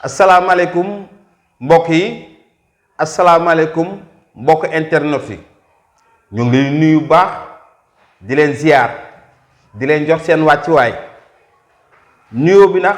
asalaamaaleykum mbokk yi asalaamaaleykum mbokk internet yi ñu ngi leen nuyu bu baax di leen ziar di leen jox seen wàccuwaay nuyoo bi nag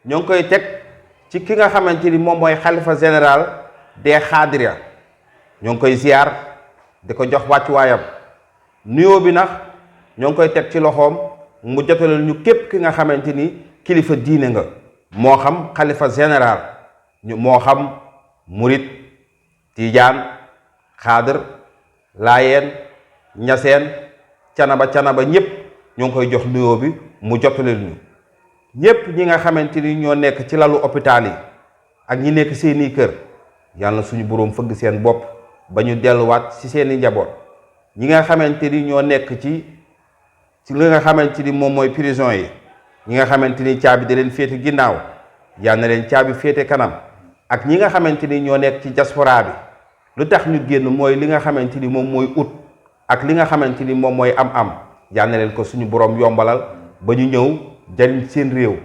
ñoo ngi koy teg ci ki nga xamante ni moom mooy xalifa général des Xaadiriya ñoo ngi koy ziar di ko jox wàccuwaayam nuyoo bi nag ñoo ngi koy teg ci loxoom mu jotalal ñu képp ki nga xamante ni kilifa diine nga moo xam xalifa général ñu moo xam murit tiijaan xaadir laayeen ñaseen canaba ñépp ñoo ngi koy jox nuyoo bi mu jotalal ñu ñépp ñi nga xamante ni ñoo nekk ci lalu hôpital yi ak ñi nekk seeni kër yàlla suñu boroom fëgg seen bopp ba ñu delluwaat ci seeni njaboot ñi nga xamante ni ñoo nekk ci li nga xamante ni moom mooy prison yi ñi nga xamante ni caabi da leen féete ginnaaw yal na leen caabi féete kanam ak ñi nga xamante ni ñoo nekk ci diaspora bi lu tax ñu génn mooy li nga xamante ni moom mooy ut ak li nga xamante ni moom mooy am yal na leen ko suñu borom yombalal ba ñu ñëw jariñ seen réew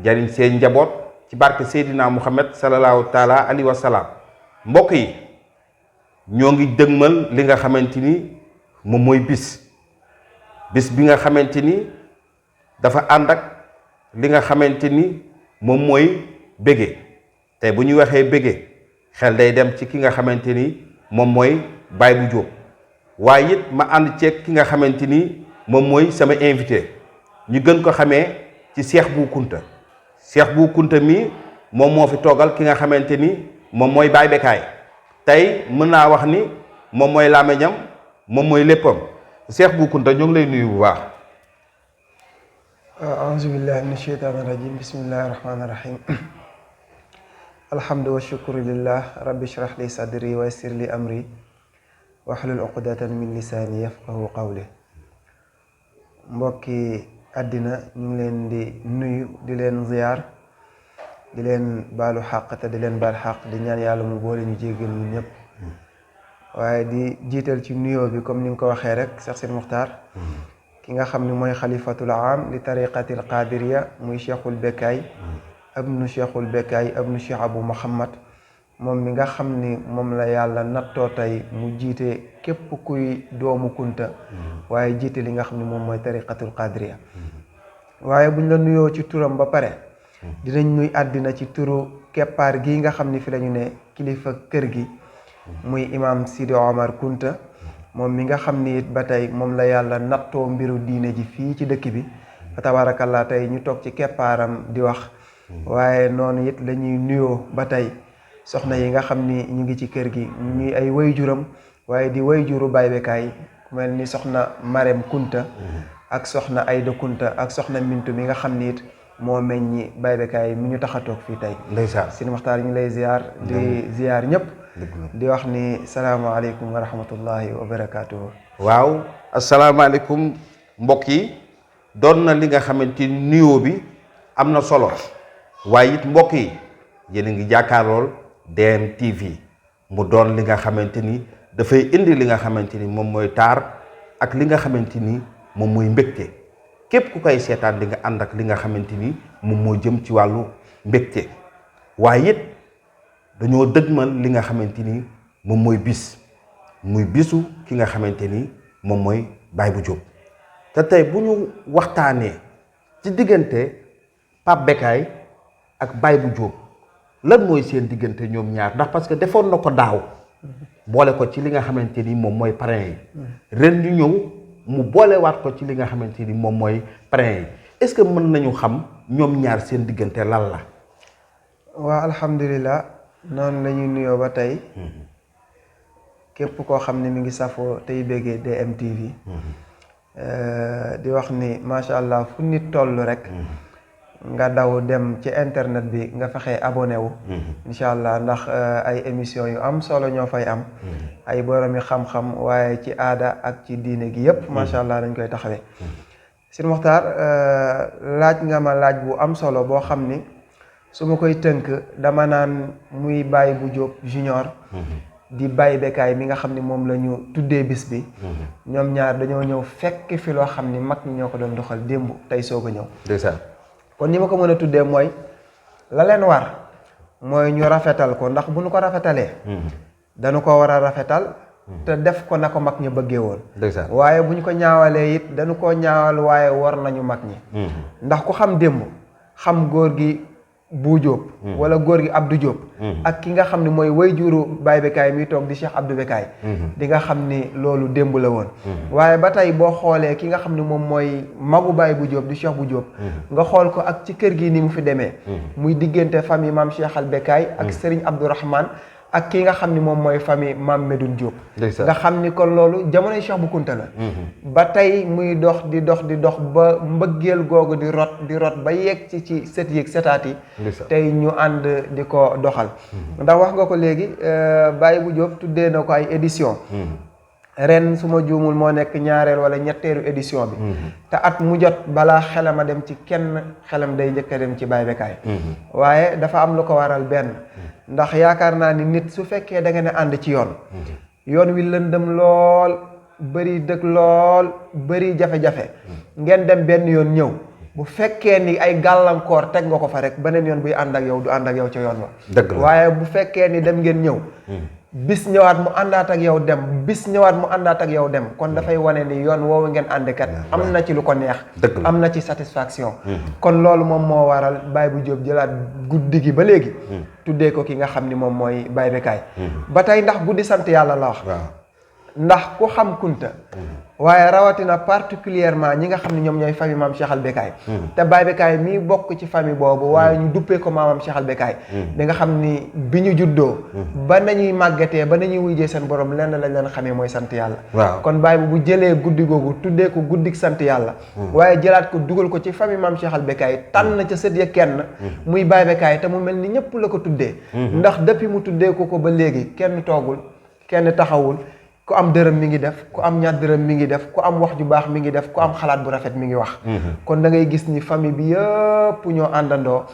jariñ seen njaboot ci barke Seydina Muhammad sallallahu taala alayhi wa salaam mbokk yi ñoo ngi dëgmal li nga xamante ni moom mooy bis bi nga xamante ni dafa ànd ak li nga xamante ni moom mooy bége tey bu ñu waxee bége xel day dem ci ki nga xamante ni moom mooy Baye bu Jóob waaye it ma ànd ceeg ki nga xamante ni moom mooy sama invité ñu gën ko xamee ci Cheikh Bou Kounta Cheikh Bou Kounta mi moom moo fi toogal ki nga xamante ni moom mooy Baye Bécaye tey mën naa wax ni moom mooy làmmiñam moom mooy léppam Cheikh Bou Kounta ñoo ngi lay nuyu bu baax. aouzu billahi min asheytaani rajim bismillahi rahmaani rahim alhamdu wa shukru lillah rabbi shrah li sadri wa yassir li amri wahlul uqdatan min lisaani yafqahu qawli mbokki àddina ñu ngi leen di nuyu di leen ziyaar di leen baalu xaq te di leen baal xaq di ñaan yàlla mu boole ñu jéggal ñun ñëpp waaye di jiital ci nuyoo bi comme ni nga ko waxee rek Cheikh Sidi Muxtaar ki nga xam ne mooy xalifatul aam li tariqatil qadiriya muy Cheikhul Bécaye abnu Cheikhul Bécaye abnu Cheikh Abou Mouhamad moom mi nga xam ni moom la yàlla nattoo tey mu jiite képp kuy doomu Kunta waaye jiite li nga xam ne moom mooy tariqatul qadiriya waaye buñ la nuyoo ci turam ba pare dinañ nuy àddina ci turu keppaar gi nga xam ni fi lañu ne kilifa kër gi muy imam Sidi Omar Kunta moom mi nga xam ni it ba tey moom la yàlla nattoo mbiru diine ji fii ci dëkk bi fa tabaarakallaa tey ñu toog ci keppaaram di wax waaye noonu it la ñuy nuyoo ba tey soxna yi nga xam ni ñu ngi ci kër gi ñuy ay wayjuram waaye di wayjuru Baye Bécaye ku mel ni soxna Marème Kunta ak soxna Ayda Kunta ak soxna Mintu mi nga xam ni it moo meññi Baye Bécaye mi ñu tax a toog fii tey ndeysaan Sidi Muxtaar ñu lay ziar di ziar ñëpp di wax ni salaamaaleykum wa rahmatullahi wa barakaatuhu. waaw asalaamaaleykum mbokk yi doon na li nga xamante ni nuyoo bi am na solo waaye it mbokk yi yéen a ngi jàkkaarlool DMTV mu doon li nga xamante ni dafay indi li nga xamante ni moom mooy taar ak li nga xamante ni moom mooy mbégte képp ku koy seetaan di nga ànd ak li nga xamante ni moom moo jëm ci wàllu mbégte waaye it dañoo dëgmal li nga xamante ni moom mooy bis muy bisu ki nga xamante ni moom mooy Baye bu Jóob te tey bu ñu waxtaanee ci diggante Pape Bécaye ak Baye bu Jóob lan mooy seen diggante ñoom ñaar ndax parce que defoon na ko daaw boole ko ci li nga xamante ni moom mooy parrain yi ren ñu ñëw mu boolewaat ko ci li nga xamante ni moom mooy parrain yi est-ce que mën nañu xam ñoom ñaar seen diggante lan la. waa alhamdulilah noonu la ñuy nuyoo ba tey képp koo xam ne mi ngi safoo tey béggee DMTV di wax ni macha allah fu nit toll rek nga daw dem ci internet bi nga fexe abonné wu incha allah ndax ay émission yu am solo ñoo fay am ay boromi xam-xam waaye ci aada ak ci diine gi yépp macha allah dañ koy taxawee Sidi Muxtaar laaj nga ma laaj bu am solo boo xam ni su ma koy tënk dama naan muy Baye bu Jóob junior di Baye Bécaye mi nga xam ni moom la ñu tuddee bis bi ñoom ñaar dañoo ñëw fekk fi loo xam ni mag ñi ñoo ko doon doxal démb tey soog a ñëw ndeysaan kon ni ma ko mën a tuddee mooy la leen war mooy ñu rafetal ko, ndax bu ñu ko rafetalee dañu ko war a rafetal te def ko na ko mag ñi bëggee woon. waaye bu ñu ko ñaawalee it dañu koo ñaawal waaye war nañu mag ñi. ndax ku xam démb xam góor gi Bu Diop wala góor gi Abdou Diop ak ki nga xam ne mooy way juru Baye Bécaye mi toog di Cheikh Abdou Bécaye di nga xam ni loolu démb la woon. waaye ba tey boo xoolee ki nga xam ne moom mooy magu Baye Bu Diop di Cheikh Bu Diop nga xool ko ak ci kër gi ni mu fi demee muy diggante famille maam Cheikh al Bécaye ak Serigne Abdourahmane ak ki nga xam ni moom mooy famille maam Medoune Diop nga xam ni kon loolu jamonoy Cheikh Bu Kunta la ba tey muy dox di dox ba mbëggeel googu di rot ba yegg ci sët yeeg setaat yi tey ñu ànd di ko doxal ndax wax nga ko léegi Baye Bu Diop tuddee na ko ay édition ren su ma juumul moo nekk ñaareel wala ñetteelu édition bi te at mu jot balaa xelam a dem ci kenn xelam day njëkk a dem ci Baye Bécaye waaye dafa am lu ko waral benn ndax yaakaar naa ni nit su fekkee da nga ne ànd ci yoon wi lëndëm lool bëri dëkk lool bëri jafe-jafe ngeen dem benn yoon ñëw bu fekkee ni ay gàllankoor teg nga ko fa rek beneen yoon buy ànd ak yow du ànd ak yow ca yoon wa waaye bu fekkee ni dem ngeen ñëw bis ñëwaat mu àndaat ak yow dem bis ñëwaat mu àndaat ak yow dem kon dafay wane ni yoon woowu ngeen àndikat am na ci lu ko neex am na ci satisfaction kon loolu moom moo waral Baye Bu Diop jëlaat guddi gi ba léegi tuddee ko ki nga xam ni moom mooy Baye Bécaye ba tey ndax guddi sant yàlla la wax ndax ku xam Kunta waaye rawatina particulièrement ñi nga xam ne ñoom ñooy famille maam Cheikh al Bécaye te Baye Bécaye mii bokk ci famille boobu waaye ñu duppee ko maamam Cheikh al Bécaye di nga xam ni bi ñu juddoo ba nañuy màggatee ba nañuy wujjee seen borom lenn lañ leen xamee mooy sant yàlla kon Baye bu jëlee guddi googu tuddee ko guddik sant yàlla waaye jëlaat ko dugal ko ci famille maam Cheikh al Bécaye tànn ca sët ya kenn muy Baye Bécaye te mu mel ni ñëpp la ko tuddee ndax depuis mu tuddee ko ba léegi kenn toogul kenn taxawul ku am dërëm mi ngi def ku am ñaar dërëm mi ngi def ku am wax ju baax mi ngi def ku am xalaat bu rafet mi ngi wax kon da ngay gis ni famille bi yëpp ñoo àndandoo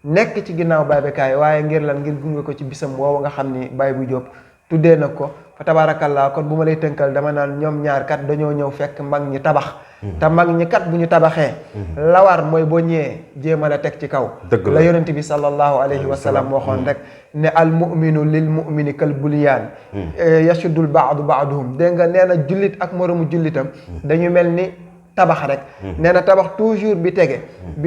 nekk ci ginnaaw Baye Bécaye waaye ngir lan ngir gunge ko ci bisam woowu nga xam ni Baye Bu Diop tuddee na ko fa tabaarakallaa kon bu ma lay tënkal dama naan ñoom ñaar kat dañoo ñëw fekk mag ñi tabax te mag ñi kat bu ñu tabaxee la war mooy boo ñëwee jéemal a teg ci kaw la yonent bi sallallahu alayhi wa sallam waxoon rek ne al muminu lil mumini kal bulyaan yashuddul baaduhum dégg nga nee na jullit ak moromu jullitam dañu mel ni tabax rek nee na tabax toujours bi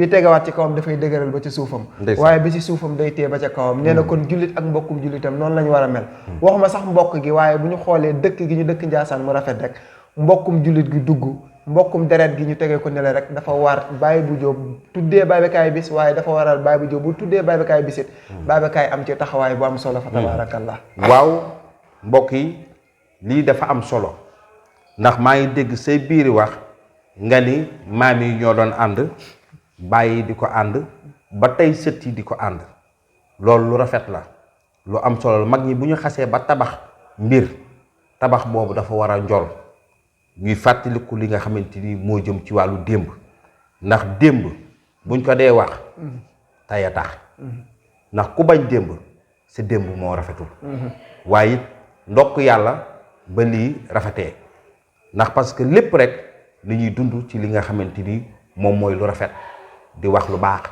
tegewaat ci kawam dafay dëgëral ba ci suufam waaye bi ci suufam day tee ba ca kawam nee na kon jullit ak mbokkum jullitam noonu la ñu war a mel waxuma sax mbokk gi waaye bu ñu xoolee dëkk gi ñu dëkk Njaasaan mu rafet rek mbokkum jullit gi dugg mbokkum deret gi ñu tegee ko nele rek dafa war Baye Bu Diop tuddee Baye Bécaye bis waaye dafa waral Baye Bu Diop bu tuddee Baye Bécaye bisit Baye Bécaye am ci taxawaay bu am solo fa tabaarakallah waaw mbokk yi lii dafa am solo ndax maa ngi dégg say biiri wax nga ni maam yi ñoo doon ànd bàyyi di ko ànd ba tey sët yi di ko ànd loolu lu rafet la lu am solo la mag ñi bu ñu xasee ba tabax mbir tabax boobu dafa war a njol ñuy fàttaliku li nga xamante ni moo jëm ci wàllu démb ndax démb buñ ko dee wax tey a tax ndax ku bañ démb sa démb moo rafetul waaye it ndokk yàlla ba lii rafetee ndax parce que lépp rek li ñuy dund ci li nga xamante ni moom mooy lu rafet di wax lu baax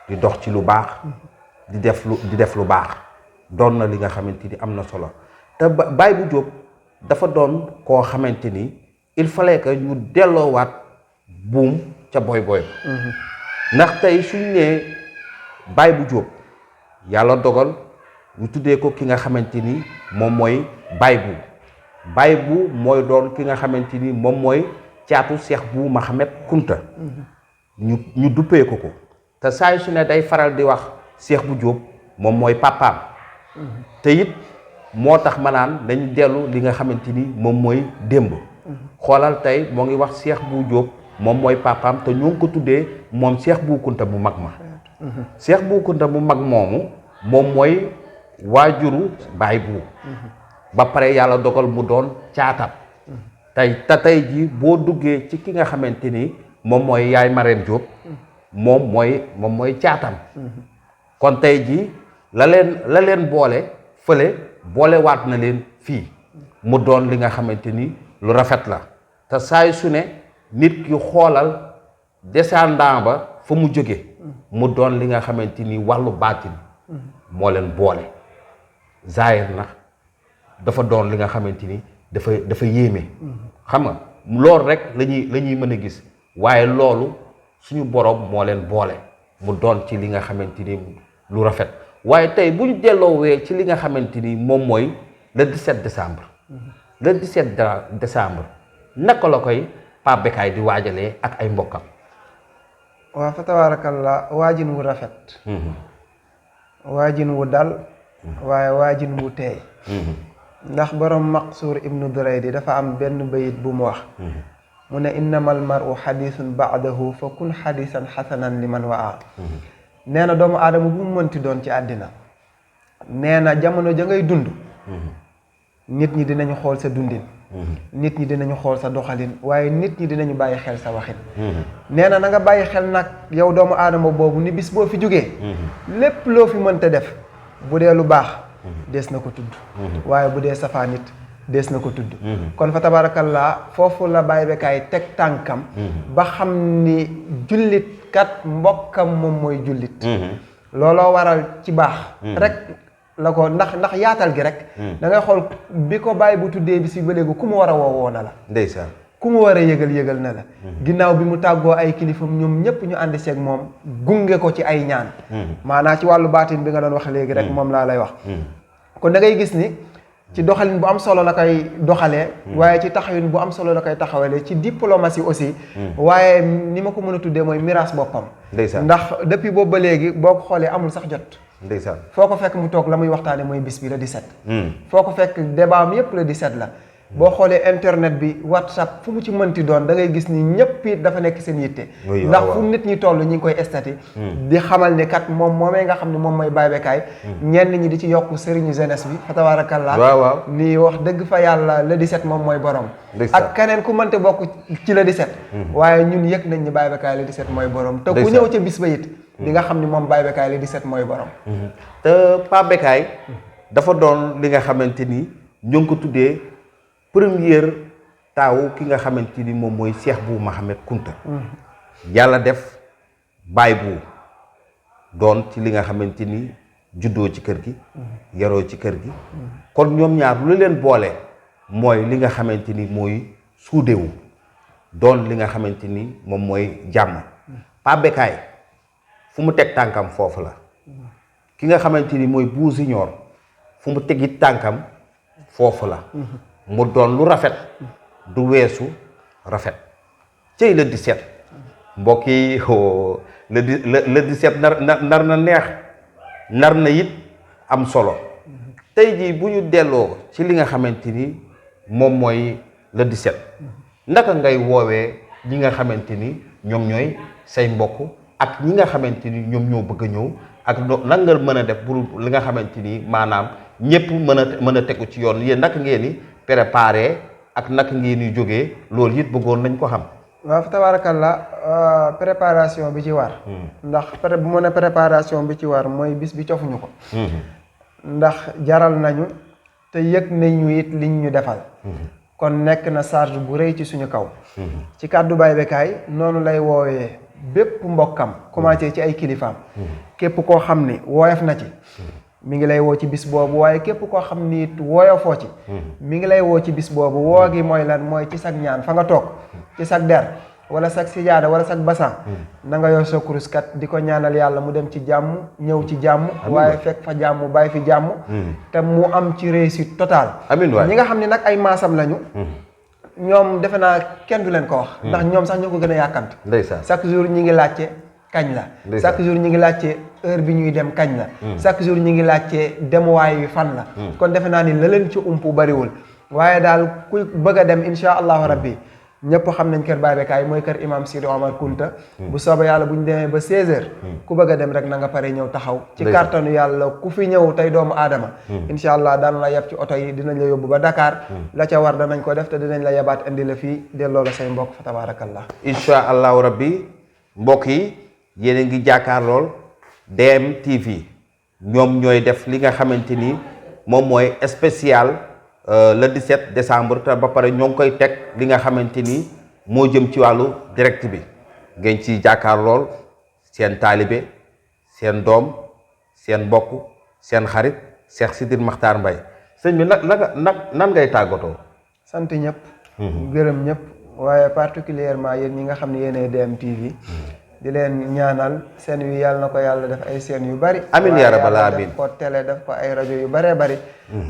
di dox ci lu baax di def lu baax doon na li nga xamante ni am na solo te Baye Bu Diop dafa doon koo xamante ni il fallait que ñu delloowaat buum ca boy ndax tey suñ nee Baye Bu Diop yàlla dogal ñu tuddee ko ki nga xamante ni moom mooy Baye Bu mooy doon ki nga xamante ni moom mooy caatu Cheikh Bu Mahamed Kunta ñu duppee ko te saa su ne day faral di wax Cheikh Bu Diop moom mooy papaam te it moo tax ma naan dañu dellu li nga xamante ni moom mooy démb xoolal tey moo ngi wax Cheikh Bu Diop moom mooy papaam te ñoo ngi ko tuddee moom Cheikh Bu Kunta bu mag ma Cheikh Bu Kunta bu mag moomu moom mooy waajuru Baye Bu ba pare yàlla dogal mu doon caatam tey ji boo duggee ci ki nga xamante ni moom mooy yaay Marème Diop moom mooy caatam kon tey ji la leen boole fële boole waat na leen fii mu doon li nga xamante ni lu rafet la te saay su ne nit ki xoolal descendant ba fa mu jóge mu doon li nga xamante ni wàllu baatin moo leen boole zaahir na dafa doon li nga xamante ni dafa yéeme xam nga loolu rek la ñuy mën a gis waaye loolu suñu borom moo leen boole mu doon ci li nga xamante ni lu rafet waaye tey bu ñu delloowee ci li nga xamante ni moom mooy le 17 décembre le 17 décembre naka la koy Pape Bécaye di waajalee ak ay mbokkam. waaw fa tabarakallah waajin wu rafet waajin wu dal waaye waajin wu teey ndax borom Maqsuur ibnu Duraydi dafa am benn bayit bu mu wax mu ne innamal mar'u xadiisun ba'dahu fa kun xadiisan xasanan liman waa nee na doomu aadama bu mu mënti doon ci àddina nee na jamono ja ngay dund nit ñi dinañu xool sa dundin nit ñi dinañu xool sa doxalin waaye nit ñi dinañu bàyyi xel sa waxin nee na nga bàyyi xel nag yow doomu aadama boobu ni bis boo fi jógee lépp loo fi mënta def bu dee lu baax dees na ko tudd waaye bu dee safaan nit dees na ko tudd kon fa tabarakallah foofu la Baye Bécaye teg tànkam ba xam ni jullit kat mbokkam moom mooy jullit looloo waral ci baax rek la ko ndax yaatal gi rek da ngay xool bi ko bàyyi bu tuddee bi si ba léegi ku mu war a woowoo na la ndeysaan ku mu war a yëgal na la ginnaaw bi mu tàggoo ay kilifam ñoom ñëpp ñu àndi seeg moom gunge ko ci ay ñaan maanaam ci wàllu baatin bi nga doon wax léegi rek moom laa lay wax kon da ngay gis ni ci doxalin bu am solo la koy doxalee waaye ci taxawin bu am solo la koy taxawalee ci diplomatie aussi waaye ni ma ko mën a tuddee mooy miraas boppam ndax depuis boobu ba léegi boo ko xoolee amul sax jot ndeysaan foo ko fekk mu toog la muy waxtaane mooy bis bi la 17 foo ko fekk débat am yépp la 17 la boo xoolee internet bi WhatsApp fu mu ci mënti doon da ngay gis ni ñëpp it dafa nekk seen yitte ndax fu nit ñi toll ñi ngi koy estati di xamal ni kat moom moomee nga xam ne moom mooy Baye Bécaye ñenn ñi di ci yokk sëriñu jeunesse bi fa tabarakallah ni wax dëgg fa yàlla le 17 moom mooy borom ak keneen ku mënte bokk ci le 17 waaye ñun yëg nañ ni Baye Bécaye le 17 mooy borom te ku ñëw ca bis ba it di nga xam ni moom Baye Bécaye le 17 mooy borom te Pape Bécaye dafa doon li nga xamante ni ñu ngi ko tuddee première taaw ki nga xamante ni moom mooy Cheikh Bou Mahammed Kunta yàlla def baay bu doon ci li nga xamante ni juddoo ci kër gi yaroo ci kër gi kon ñoom ñaar lu leen boole mooy li nga xamante ni mooy suudewu doon li nga xamante ni moom mooy jàmm Pape Bécaye fu mu teg tànkam foofu la ki nga xamante ni mooy Bou Junior fu mu tegit tànkam foofu la mu doon lu rafet du weesu rafet cëy le 17 mbokk yi le 17 nar na neex nar na it am solo tey jii bu ñu delloo ci li nga xamante ni moom mooy le 17 naka ngay woowee ñi nga xamante ni ñoom ñooy say mbokk ak ñi nga xamante ni ñoom ñoo bëgg a ñëw ak nan nga mën a def pour li nga xamante ni maanaam ñëpp mën a tegu ci yoon yéen naka ngeen ni préparé ak naka ngeen di jógee loolu it bëggoon nañ ko xam. waaw fa tabarakallah préparation bi ci war. ndax bu mu ne préparation bi ci war mooy bis bi cofuñu ko. ndax jaral nañu te yëg nañu it liñ ñu defal. kon nekk na charge bu rëy ci suñu kaw. ci kàddu Baye Bécaye noonu lay woowee bépp mbokkam commencé ci ay kilifaam. képp koo xam ni woyof na ci. mi ngi lay woo ci bis boobu waaye képp koo xam ni it woyofoo ci mi ngi lay woo ci bis boobu woo gi mooy lan mooy ci sag ñaan fa nga toog ci sag der wala sag sijaada wala sag basan na nga yor sa kurus kat di ko ñaanal yàlla mu dem ci jàmm ñëw ci jàmm waaye fekk fa jàmm bàyyi fi jàmm te mu am ci réussite totale ñi nga xam ne nag ay maasam lañu ñoom defe naa kenn du leen ko wax ndax ñoom sax ñoo ko gën a yàkkant chaque jour ñi ngi laajte kañ la chaque jour ñi ngi laajte heure bi ñuy dem kañ la chaque jour ñi ngi laajte demuwaay wi fan la kon defe naa ni la leen ci umpu bariwul waaye daal ku bëgg a dem insha allahu rabbi ñëpp xam nañ kër Baye Bécaye mooy kër imam Sidi Omar Kunta bu soobee yàlla bu ñu demee ba 16h ku bëgg a dem rek na nga pare ñëw taxaw ci kàttanu yàlla ku fi ñëw tey doomu aadama insha allah daan la yeb ci oto yi dinañ la yóbbu ba Dakar la ca war danañ ko def te dinañ la yebaat indi la fii delloo la say mbokk fa tabarakallah insha allahu rabbi mbokk yi yéen a ngi jàkkaar lool DM TV ñoom ñooy def li nga xamante ni moom mooy spécial le 17 décembre te ba pare ñoo ngi koy teg li nga xamante ni moo jëm ci wàllu direct bi ngeen ci jàkkaar lool seen taalibe seen doom seen mbokk seen xarit Cheikh Sidil Makhtar Mbaye sëñ bi nan ngay tàggatoo. sant ñëpp. gërëm ñëpp waaye particulièrement yéen ñi nga xam ne yéenay DMTV. di leen ñaanal seen wi yàlla na ko yàlla def ay seen yu bari. amiin yaa rabbal aalamiin def ko télé def ko ay rajo yu baree bari.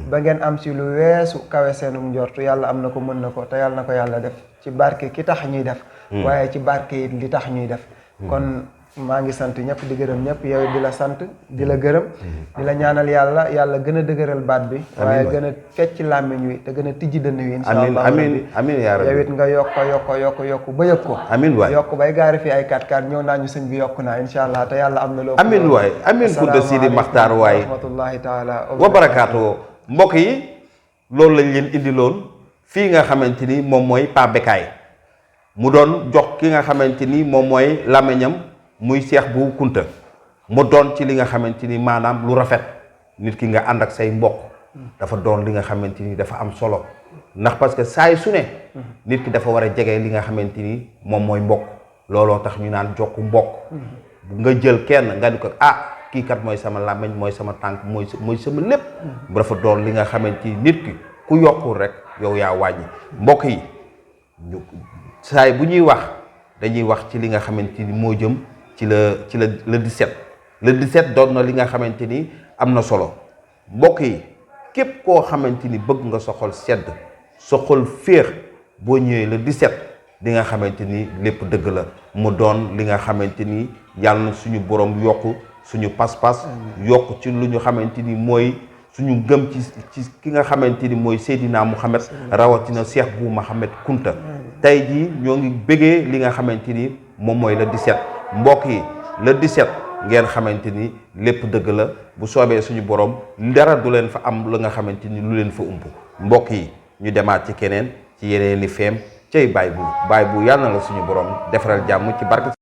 ba ngeen am si lu weesu kawe seenum njortu yàlla am na ko mën na ko te yàlla na ko yàlla def ci barke ki tax ñuy def. waaye ci barke it li tax ñuy def. kon maa ngi sant ñëpp di gërëm ñëpp yow di la sant di la gërëm. di la ñaanal yàlla gën a dëgëral baat bi. waaye gën a fecc làmmiñ wi te gën a tijji dënn wi. incha allah amiin yaa rabbi yow it nga yokk ba yëg ko. amiin waay yokk bay gaari fi ay 4x4 ñëw naa ñu sëñ bi yokk naa incha allah te yàlla am na loo. amiin waay amiin Kunta Sidi Makhtar waay rahmatullahi taala wa barakaatu. mbokk yi loolu lañ leen indiloon fii nga xamante ni moom mooy Pa Bécaye mu doon jox ki nga xamante ni moom mooy làmmiñam muy Cheikh Bou Kounta mu doon ci li nga xamante ni maanaam lu rafet nit ki nga ànd ak say mbokk dafa doon li nga xamante ni dafa am solo ndax parce que saa su ne nit ki dafa war a jege li nga xamante ni moom mooy mbokk looloo tax ñu naan jokku mbokk nga jël kenn nga di ko kii kat mooy sama làmmiñ mooy sama tànk mooy sama lépp bu dafa doon li nga xamante ni nit ki ku yokkul rek yow yaa wàññi mbokk yi saay bu ñuy wax dañuy wax ci li nga xamante ni moo jëm ci le 17 le 17 doon na li nga xamante ni am na solo mbokk yi képp koo xamante ni bëgg nga sa xol sedd sa xol féex boo ñëwee le 17 di nga xamante ni lépp dëgg la mu doon li nga xamante ni yàlla na suñu borom yokk suñu pas-pas yokk ci lu ñu xamante ni mooy suñu gëm ci ki nga xamante ni mooy Seydina Mouhamed rawatina Cheikh Bou Mouhamed Kounta tey jii ñoo ngi bëggee li nga xamante ni moom mooy le 17 mbokk yi le 17 ngeen xamante ni lépp dëgg la bu soobee suñu borom dara du leen fa am lu nga xamante ni lu leen fa ump mbokk yi ñu demaat ci keneen ci yeneen i feem cay baay bu yàlla na la suñu borom defaral jàmm ci barke